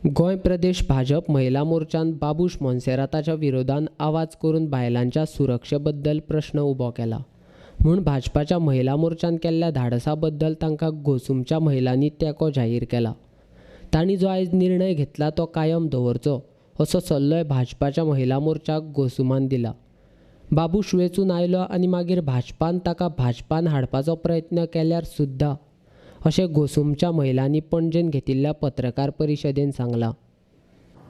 गोंय प्रदेश भाजप महिला मोर्चान बाबूश मोन्सेराताच्या विरोधान आवाज करून बायलांच्या सुरक्षे बद्दल प्रश्न उबो केला. म्हूण भाजपाच्या महिला मोर्चान केल्ल्या धाडसा बद्दल तांकां गोसुमच्या महिलांनी तेंको जाहीर केला. तांणी जो आयज निर्णय घेतला तो कायम दवरचो असो सल्लोय भाजपाच्या महिला मोर्चाक गोसुमान दिला. बाबूश वेंचून आयलो आनी मागीर भाजपान ताका भाजपान हाडपाचो प्रयत्न केल्यार सुद्दां अशें गोसुमच्या महिलांनी पणजेन घेतिल्ल्या पत्रकार परिशदेन सांगलां.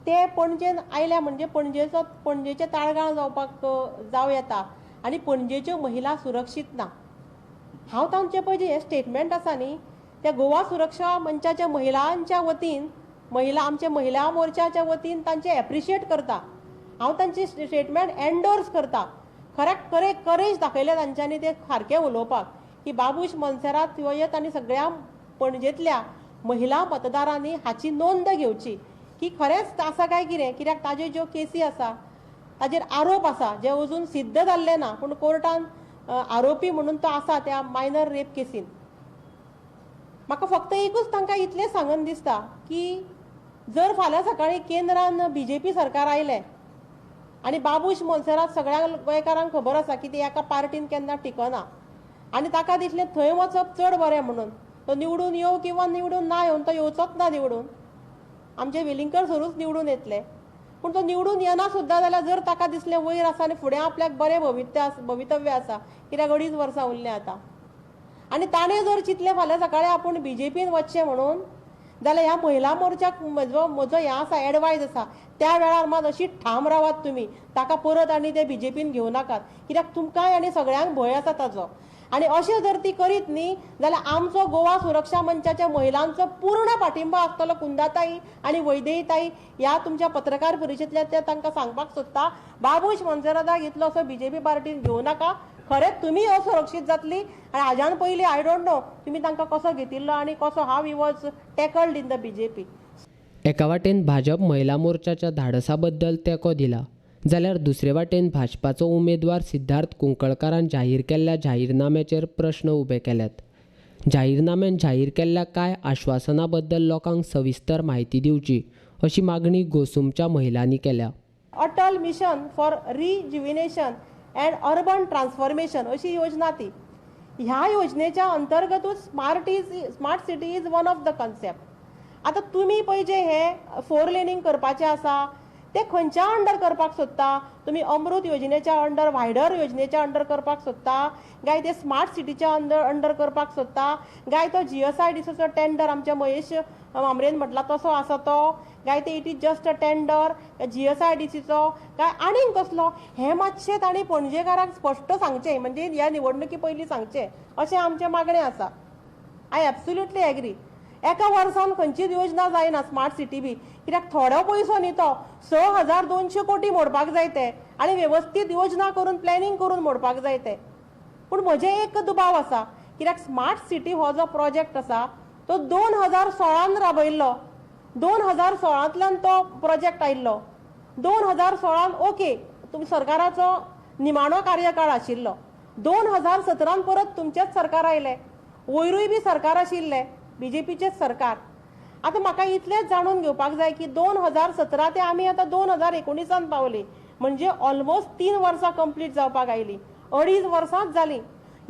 ते पणजेन आयल्या म्हणजे पणजेचें ताळगाळ जावपाक जावं येता आनी पणजेच्यो महिला सुरक्षीत ना. हांव तांचे पळय जें हें स्टेटमेंट आसा न्ही त्या गोवा सुरक्षा मंचाच्या महिलांच्या वतीन, महिला आमच्या महिला मोर्चाच्या वतीन तांचें एप्रिशिएट करता. हांव तांची स्टेटमेंट एन्डोर्स करता. खरें खरें करेज दाखयलें तांच्यांनी तें सारकें उलोवपाक की बाबूश मोन्सेरात हो येत आनी सगळ्या पणजेंतल्या महिला मतदारांनी हाची नोंद घेवची की खरेंच आसा काय कितें. कित्याक ताज्यो ज्यो केसी आसा, ताजेर आरोप आसा जे अजून सिद्ध जाल्ले ना, पूण कोर्टान आरोपी म्हणून तो आसा त्या मायनर रेप केसीन. म्हाका फक्त एकूच तांकां इतलें सांगन दिसता की जर फाल्यां सकाळीं केंद्रान बीजेपी सरकार आयलें आनी बाबूश मोन्सेरात सगळ्या गोंयकारांक खबर आसा की ते एका पार्टीन केन्ना टिकना आनी ताका दिसलें थंय वचप चड बरें म्हणून, तो निवडून येवं किंवा निवडून ना येवन, तो येवचोच ना निवडून, आमचे वेलिंगकर सरूच निवडून येतले, पूण तो निवडून येना सुद्दां जाल्यार जर ताका दिसलें वयर आसा आनी फुडें आपल्याक बरें भवितव्य आसा, कित्याक 2.5 वर्सां उरलें आतां, आनी ताणें जर चिंतलें फाल्यां सकाळीं आपूण बीजेपीन वचचें म्हणून, जाल्यार ह्या महिला मोर्चाक म्हजो हें आसा, एडवायज आसा, त्या वेळार मात अशी ठाम रावात तुमी, ताका परत आनी ते बीजेपीन घेवं नाकात, कित्याक तुमकांय आनी सगळ्यांक भंय आसा ताजो. आनी अशें जर ती करीत न्ही जाल्यार आमचो गोवा सुरक्षा मंचाच्या महिलांचो पूर्ण पाठिंबा आसतलो. कुंदाताई आनी वैदेहीताई ह्या तुमच्या पत्रकार परिशदेंतल्यान ते तांकां सांगपाक सोदता, बाबूश मोन्सेराताक इतलो असो बीजेपी पार्टीन घेवं नाका, खरेंच तुमी असुरक्षीत जातली. आनी हाज्यान पयलीं I don't know तुमी तांकां कसो घेतिल्लो आनी कसो how he was tackled in the BJP. एका वाटेन भाजप महिला मोर्चाच्या धाडसा बद्दल तेंको दिला जाल्यार दुसरे वाटेन भाजपाचो उमेदवार सिद्धार्थ कुंकळकारान जाहीर केल्ल्या जाहीरनाम्याचेर प्रश्न उबे केल्यात. जाहीरनाम्यान जाहीर केल्ल्या कांय आश्वासना बद्दल लोकांक सविस्तर म्हायती दिवची अशी मागणी गोसुमच्या महिलांनी केल्या. Atal mission for rejuvenation and urban transformation अशी योजना ती. ह्या योजनेच्या अंतर्गतूच smart city is one of the concept. आतां तुमी पळय जे हे 4 लेनींग करपाचें आसा ते खंयच्या अंडर करपाक सोदता? तुमी अमृत योजनेच्या अंडर, वायडर योजनेच्या अंडर करपाक सोदता काय ते स्मार्ट सिटीच्या अंडर करपाक सोदता काय तो GSIDCचो टेंडर आमच्या महेश मामरेन म्हटला तसो आसा तो, काय ते it is just a tender GSIDCचो काय आनीक कसलो, हें मातशें तांणी पणजेकारांक स्पश्ट सांगचें, म्हणजे ह्या निवडणुकी पयलीं सांगचें अशें आमचें मागणें आसा. I absolutely agree. एका वर्सान खंयचीच योजना जायना स्मार्ट सिटी बी, कित्याक थोडो पयसो न्ही तो, 6,200 कोटी मोडपाक जाय ते आनी वेवस्थीत योजना करून प्लॅनिंग करून मोडपाक जाय ते. पूण म्हजें एक दुबाव आसा, कित्याक स्मार्ट सिटी हो जो प्रोजेक्ट आसा तो 2016 राबयल्लो, 2016 तो प्रोजेक्ट आयिल्लो, 2016 ओके तुमी सरकाराचो निमाणो कार्यकाळ आशिल्लो, 2017 परत तुमचेंच सरकार आयलें, वयरूय बी सरकार आशिल्लें बीजेपीचेच सरकार. आतां म्हाका इतलेंच जाणून घेवपाक जाय की 2017 ते आमी आतां 2019 पावली, म्हणजे ऑलमोस्ट 3 वर्सां कंप्लीट जावपाक आयली, 2.5 वर्सांच जालीं.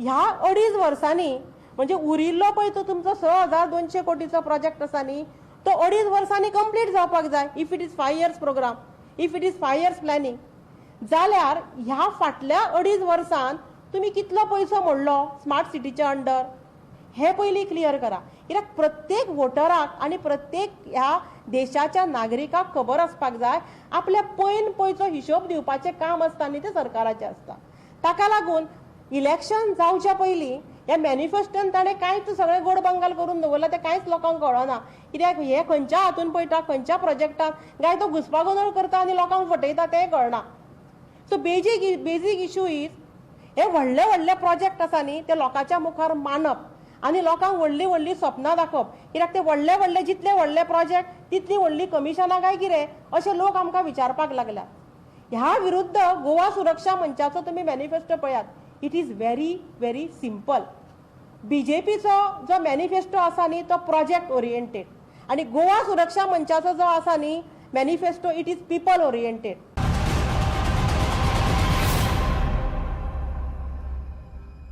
ह्या 2.5 वर्सांनी म्हणजे उरिल्लो पळय तो तुमचो 6,200 कोटीचो प्रोजेक्ट आसा न्ही तो 2.5 वर्सांनी कंप्लीट जावपाक जाय, if it is 5 years programme, if it is 5 years planning. जाल्यार ह्या फाटल्या 2.5 वर्सान तुमी कितलो पयसो मोडलो स्मार्ट सिटीच्या अंडर, हे पयलीं क्लियर करा. कित्याक प्रत्येक वोटराक आनी प्रत्येक ह्या देशाच्या नागरिकाक खबर आसपाक जाय आपल्या पयन पयचो हिशोब दिवपाचें काम आसता न्ही तें सरकाराचें आसता. ताका लागून इलेक्शन जावच्या पयलीं ह्या मॅनिफेस्टोन ताणें कांयच सगळें गोड बंगाल करून दवरलां, तें कांयच लोकांक कळना, कित्याक हे खंयच्या हातून पळयता, खंयच्या प्रोजेक्टान काय तो घुसपागोंदळ करता आनी लोकांक फटयता तें कळना. सो बेजीक इशू is हे व्हडले व्हडले प्रोजेक्ट आसा न्ही ते लोकांच्या मुखार मांडप आनी लोकांक व्हडलीं व्हडलीं सपनां दाखोवप, कित्याक ते व्हडले व्हडले जितले व्हडले प्रोजेक्ट तितली व्हडली कमिशनां काय कितें अशें लोक आमकां विचारपाक लागल्यात. ह्या विरुद्ध गोवा सुरक्षा मंचाचो तुमी मॅनिफेस्टो पळयात, it is very very simple. बीजेपीचो जो मॅनिफेस्टो आसा न्ही तो प्रोजेक्ट ओरिएंटेड आनी गोवा सुरक्षा मंचाचो जो आसा न्ही manifesto, it is people oriented.